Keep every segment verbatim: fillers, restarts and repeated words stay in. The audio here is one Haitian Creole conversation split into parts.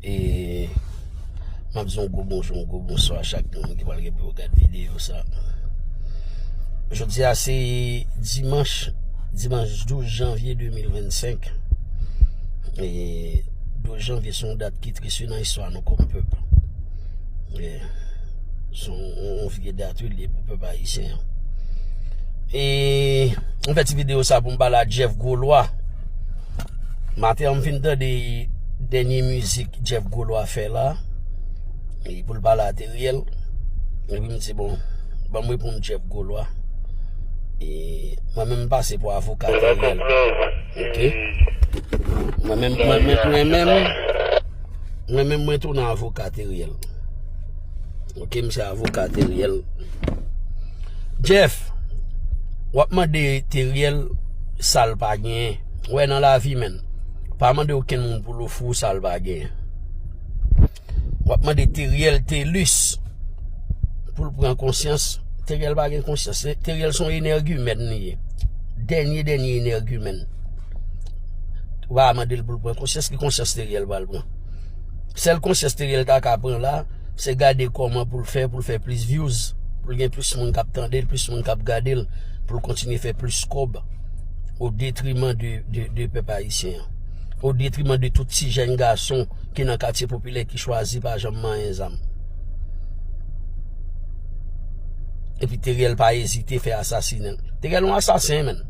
E m ap di yon gwo bonjou, yon gwo bonswa a chak moun ki pral gen pou yo gad videyo sa. Jodi a se dimanch, dimanch douz janvye de mil vennsenk. E douz janvye se yon dat ki tris wi nan istwa nou kòm pèp. E se yon, yon vye dat wi li ye pou pèp ayisyen an. E m fè ti videyo sa pou m pale a Jeff Golwa. Maten an m fin tande dènye mizik Jeff Golwa fè la. E pou l pale a Teriel. Epi m di bon, ban m reponn Jeff Golwa. E mwen menm m pase pou avoka Teriel. Ok. Mwen menm, mwen menm, mwen menm, mwen menm mwen tounen avoka Teriel. Ok, m se avoka Teriel. Jeff, w ap mande Teriel sa l pa genyen. Ou wè nan lavi menn, pa mande okenn moun pou l ofri w sa l pa genyen. W ap mande Teriel Telus pou l pran konsyans. Teriel pa gen konsyans. Teriel se yon enègimèn li ye. Dènye, dènye enègimèn. Ou pa mande l pou l pran konsyans, ki konsyans Teriel pral pran? Sèl konsyans Teriel ta ka pran la, se gade kòman pou l fè, pou l fè plis views, pou l gen plis moun k ap tande l, plis moun k ap gade l, pou l kontinye fè plis kòb, o detriman de, de, de pèp ayisyen an, o detriman de tout ti jèn gason ki nan katye popilè ki chwazi pa janm manyen zam. Epi Teriel pa ezite fè asasinen. Teriel yon asasen, menn.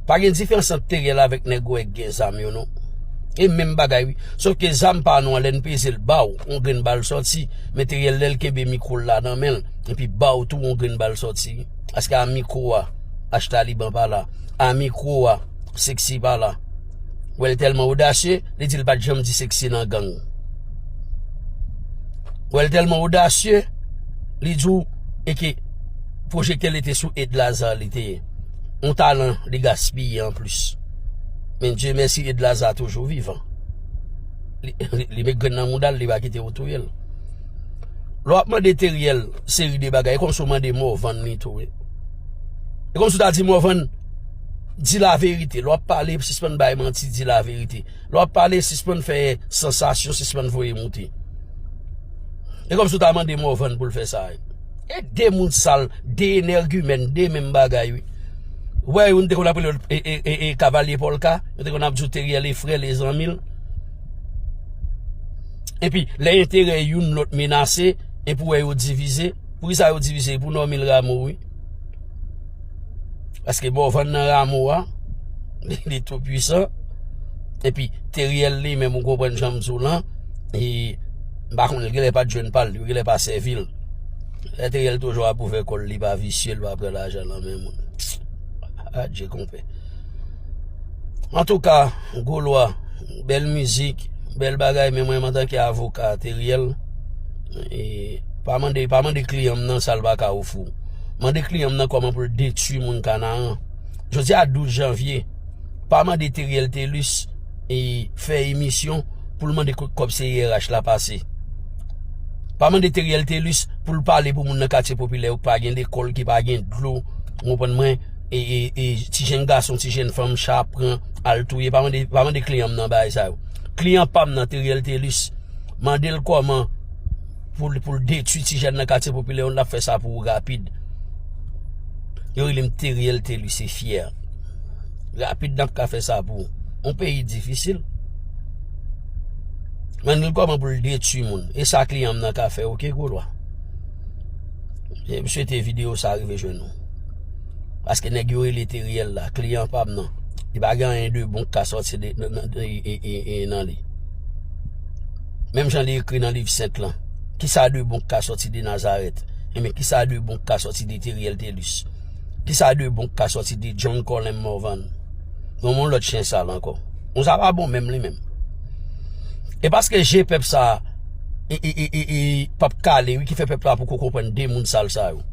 Pa gen diferans ant Teriel avèk nèg wè k gen zam yo, non. E menm bagay, wi. Sòf ke zam pa nou an, lè n peze l ba w, yon grenn bal sòti. Men Teriel, lè l kenbe mikwo l la nan men l, epi ba w tou, yon grenn bal sòti, wi. Paske a mikwo a, Achtaliban pa la. A mikwo a, Sexy pa la. Wè l tèlman odasye, li di l pa t janm di Sexy nan gang. Wè l tèlman odasye, li di w e ke pwojektè li te sou Ed Lazarre li te ye. Yon talan li gaspiye anplis. Men Dye mèsi, Ed Lazarre toujou vivan. Li, li, li met grenn nan mouda l, li pa kite yo touye l. Lè w ap mande Teriel seri de bagay, e kòmsi w mande Morvan li tou, wi. E kòmsi w ta di Morvan, di laverite. Lè w ap pale, sispann bay manti, di laverite. Lè w ap pale, sispann fè sansasyon, sispann voye moute. E kòmsi w ta mande Morvan pou l fè sa, wi. E de moun sal, de enègimèn, de menm bagay, wi. Ou wè, yo te konn ap rele yo, e, e, e, e, Kavalye Pòlka, yo te konn ap di w Teriel e frè l, e zanmi l. Epi, lè enterè youn lòt menase, epi w wè yo divize, poukisa yo divize? Pou Normil Rameau, wi. Paske Morvan nan Rameau a, li, li tou pwisan. Epi, Teriel li menm, ou konprann jan m di w lan, e, m pa konnen, l genlè pa t jwenn pa l, yo genlè pa sèvi l. Lè Teriel toujou ap ouvè kò l, li pa visye, l pa pran lajan nan men moun. Adje konpè. Antouka, Golwa, bèl mizik, bèl bagay, men mwen, antanke avoka Teriel, e, pa mande, pa mande kliyan m nan sa l pa ka ofri w. Mande kliyan m nan kòman pou l detwi moun Kanaran. Jodi a douz janvye, pa mande Teriel Telus e fè emisyon pou l mande kot kòb C I R H la pase. Pa mande Teriel Telus pou l pale pou moun nan katye popilè yo ki pa gen lekòl, ki pa gen dlo, ou konprann mwen, e, e, e ti jèn gason, ti jèn fanm, cha ap pran, al touye. Pa mande, pa mande kliyan m nan bagay sa yo. Kliyan pa m nan, Teriel Telus, mande l kòman pou l, pou l detwi ti jèn nan katye popilè yo, l ap fè sa pou ou rapid. Yo rele m Teriel Telus e fyè. Rapid n ap ka fè sa pou ou. Yon peyi difisil. Mande l kòman pou l detwi moun. E sa kliyan m nan ka fè, oke, Golwa? E m swete videyo sa rive jwenn ou. Paske nèg yo rele Teriel la, kliyan pa m nan. Li pa gen anyen de bon k ka sòti de, nan, nan, e, e, e, e, nan li. Menm jan li ekri nan liv sent lan. Kisa de bon k ka sòti de Nazarèt? Enben, kisa de bon k ka sòti de Teriel Telus? Kisa de bon k ka sòti de John Colin Morvan? Donk, yon lòt chen sal ankò. Bon, sa pa bon menm li menm. E paske je pèp sa a, e, e, e, e, e, p ap kale, wi, ki fè pèp la poko konprann de moun sal sa yo.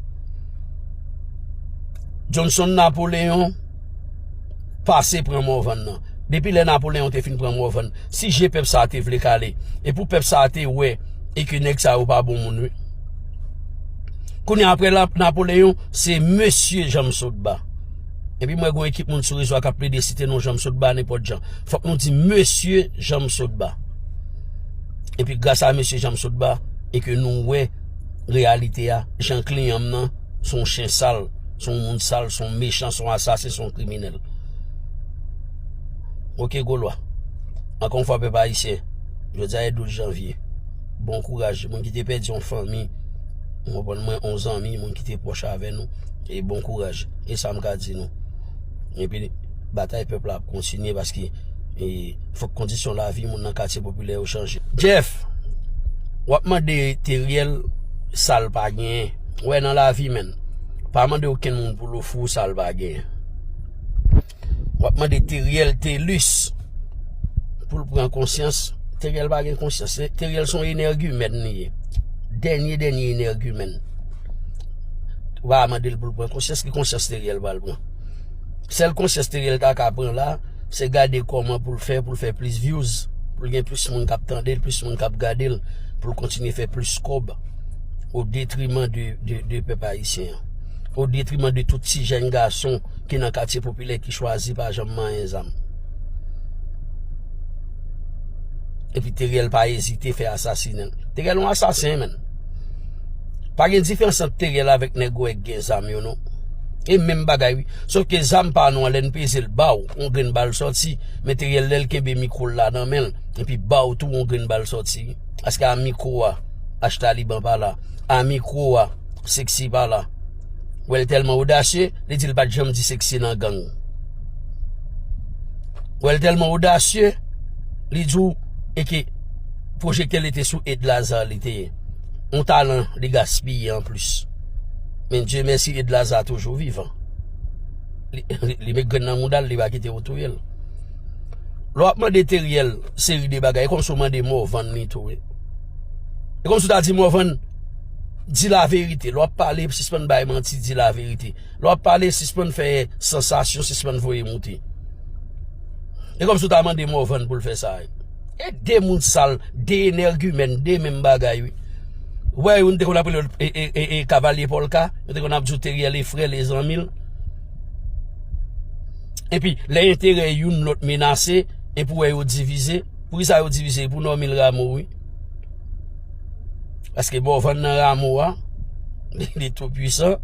Johnson Napoleon pase pran Morvan nan. Depi lè Napoleon te fin pran Morvan, si je pèp sa a te vle kale, e pou pèp sa a te wè, e ke nèg sa yo pa bon moun, wi. Kounye a, apre la, Napoleon, se Mesye Janm Sotba. Epi mwen gen yon ekip moun sou rezo a k ap plede site non Janm Sotba nenpòt jan. Fòk nou di Mesye Janm Sotba. Epi gras a mesye Jan Sotba, e ke nou wè reyalite a, jan kliyan m nan, se yon chen sal, se yon moun sal, se yon mechan, se yon asasen, se yon kriminèl. Oke, Golwa. Ankò yon fwa, pèp ayisyen, jodi a e douz janvye. Bon kouraj, moun ki te pèdi yon fanmi, ou konprann mwen, yon zanmi, moun ki te pwòch avè nou, e bon kouraj. E sa m ka di nou. Epi, batay pèp la ap kontinye paske, e, fòk kondisyon lavi moun nan katye popilè yo chanje. Jeff, w ap mande Teriel sa l pa genyen. Ou wè nan lavi, menn, pa mande okenn moun pou l ofri w sa l pa genyen. W ap mande Teriel Telus pou l pran konsyans. Teriel pa gen konsyans. Teriel se yon enègimèn li ye. Dènye, dènye enègimèn. Ou pa mande l pou l pran konsyans, ki konsyans Teriel pral pran? Sèl konsyans Teriel ta ka pran la, se gade kòman pou l fè, pou l fè plis views, pou l gen plis moun k ap tande l, plis moun k ap gade l, pou l kontinye fè plis kòb, o detriman de, de, de pèp ayisyen an, o detriman de tout ti jèn gason ki nan katye popilè ki chwazi pa janm manyen zam. Epi Teriel pa ezite fè asasinen l. Teriel yon asasen, menn. Pa gen diferans ant Teriel avèk nèg ou wè k gen zam yo, non. E menm bagay, wi. Sòf ke zam pa nou an, lè n peze l ba w, yon grenn bal sòti, men Teriel, lè l kenbe mikwo l la nan men l, epi ba w tou, yon grenn bal sòti, wi. Paske a mikwo a, Achtaliban pa la. A mikwo a, Sexy pa la. Ou wè l tèlman odasye, li di l pa t janm di Sexy nan gang. Ou wè l tèlman odasye, li di w, e ke pwojektè li te sou Ed Lazar li te ye. Yon talan li gaspiye anplis. Men Dye mèsi, Ed Lazar toujou vivan. Li, li, li met grenn nan mouda l, li pa kite yo touye l. Lè w ap mande Teriel seri de bagay, e kòmsi w mande Morvan li tou, wi. E kòmsi w ta di Morvan, di laverite. Lè w ap pale, sispann bay manti, di laverite. Lè w ap pale, sispann fè sansasyon, sispann voye moute. E kòmsi w ta mande Morvan pou l fè sa, wi. E de moun sal, de enègimèn, de menm bagay, wi. Ou wè, youn te konn ap rele e, e, e, e Kavalye Pòlka, yo te konn ap di w Teriel e frè l e zanmi l. Epi, lè enterè youn lòt menase, epi w wè yo divize, poukisa yo divize? Pou Normil Rameau, wi. Paske Morvan nan Rameau a, li, li tou pwisan.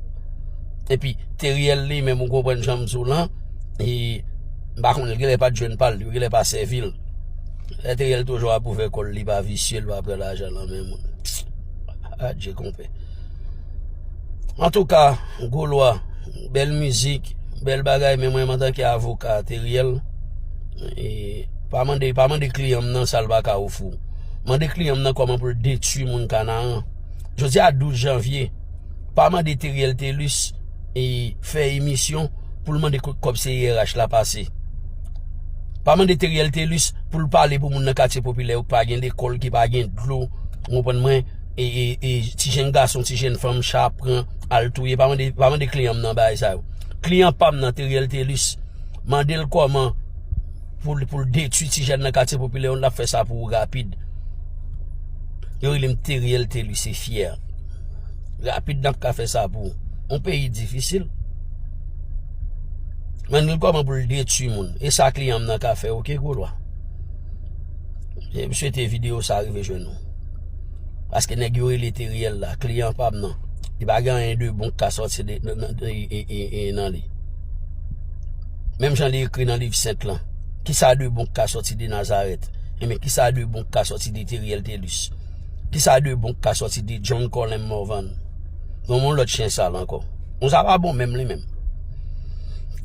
Epi, Teriel li menm, ou konprann jan m di w lan, e, m pa konnen, l genlè pa t jwenn pa l, li genlè pa sèvi l. Lè Teriel toujou ap ouvè kò l, li pa visye, li pa pran lajan nan men moun. Adje, konpè. Antouka, Golwa, bèl mizik, bèl bagay, men mwen, antanke avoka Teriel, e, pa mande, pa mande kliyan m nan sa l pa ka ofri w. Mande kliyan m nan kòman pou l detwi moun Kanaran. Jodi a douz janvye, pa mande Teriel Telus e fè emisyon pou l mande kot kòb C I R H la pase. Pa mande Teriel Telus pou l pale pou moun nan katye popilè yo ki pa gen lekòl, ki pa gen dlo, ou konprann mwen, e, e, e ti jèn gason, ti jèn fanm, cha pran, al touye. Pa mande, pa mande kliyan m nan bagay sa yo. Kliyan pa m nan, Teriel Telus, mande l kòman pou l, pou l detwi ti jèn nan katye popilè yo, l ap fè sa pou ou rapid. Yo rele m Teriel Telus e fyè. Rapid n ap ka fè sa pou ou. Yon peyi difisil. Mande l kòman pou l detwi moun. E sa kliyan m nan ka fè, oke, Golwa? E m swete videyo sa rive jwenn ou. Paske nèg yo rele Teriel la, kliyan pa m nan. Li pa gen anyen de bon k ka sòti de, nan, nan, e, e, e, e, nan li. Menm jan li ekri nan liv sent lan. Kisa de bon k ka sòti de Nazarèt? Enben, kisa de bon k ka sòti de Teriel Telus? Kisa de bon k ka sòti de John Colin Morvan? Non, yon lòt chen sal ankò. Bon, sa pa bon menm li menm.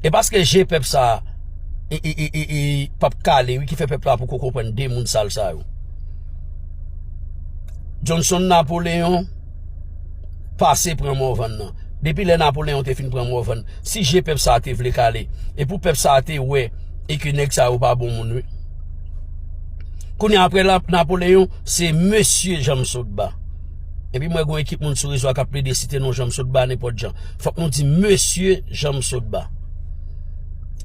E paske je pèp sa e, e, e, e, e, p ap kale, wi, ki fè pèp la poko konprann de moun sal sa yo. Johnson Napoleon pase pran Morvan nan. Depi lè Napoleon te fin pran Morvan, si je pèp sa te vle kale, e pou pèp sa te wè, e ke nèg sa yo pa bon moun, wi. Kounye a, apre la, Napoleon, se mesye Janm Sotba. Epi mwen gen yon ekip moun sou rezo a k ap plede site non Janm Sotba nenpòt jan. Fòk nou di mesye Janm Sotba.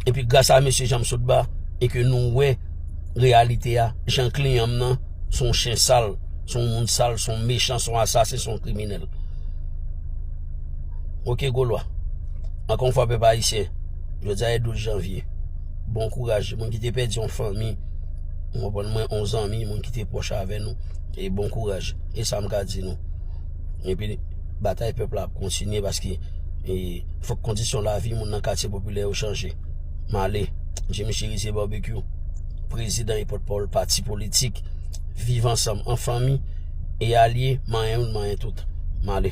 Epi gras a mesye Janm Sotba, e ke nou wè reyalite a, jan kliyan m nan, se yon chen sal, se yon moun sal, se yon mechan, se yon asasen, se yon kriminèl. Oke, Golwa. Ankò yon fwa, pèp ayisyen, jodi a e douz janvye. Bon kouraj. Moun ki te pèdi yon fanmi, Ou konprann mwen, yon zanmi, moun ki te pwòch avè nou. E bon kouraj. E sa m ka di nou. Epi, batay pèp la ap kontinye paske e, fòk kondisyon lavi moun nan katye popilè yo chanje. M ale. Jimmy Cherizier Barbecue, prezidan e pòtpawòl pati politik Viv Ansanm an fanmi e alye, manyen youn, manyen tout. M ale.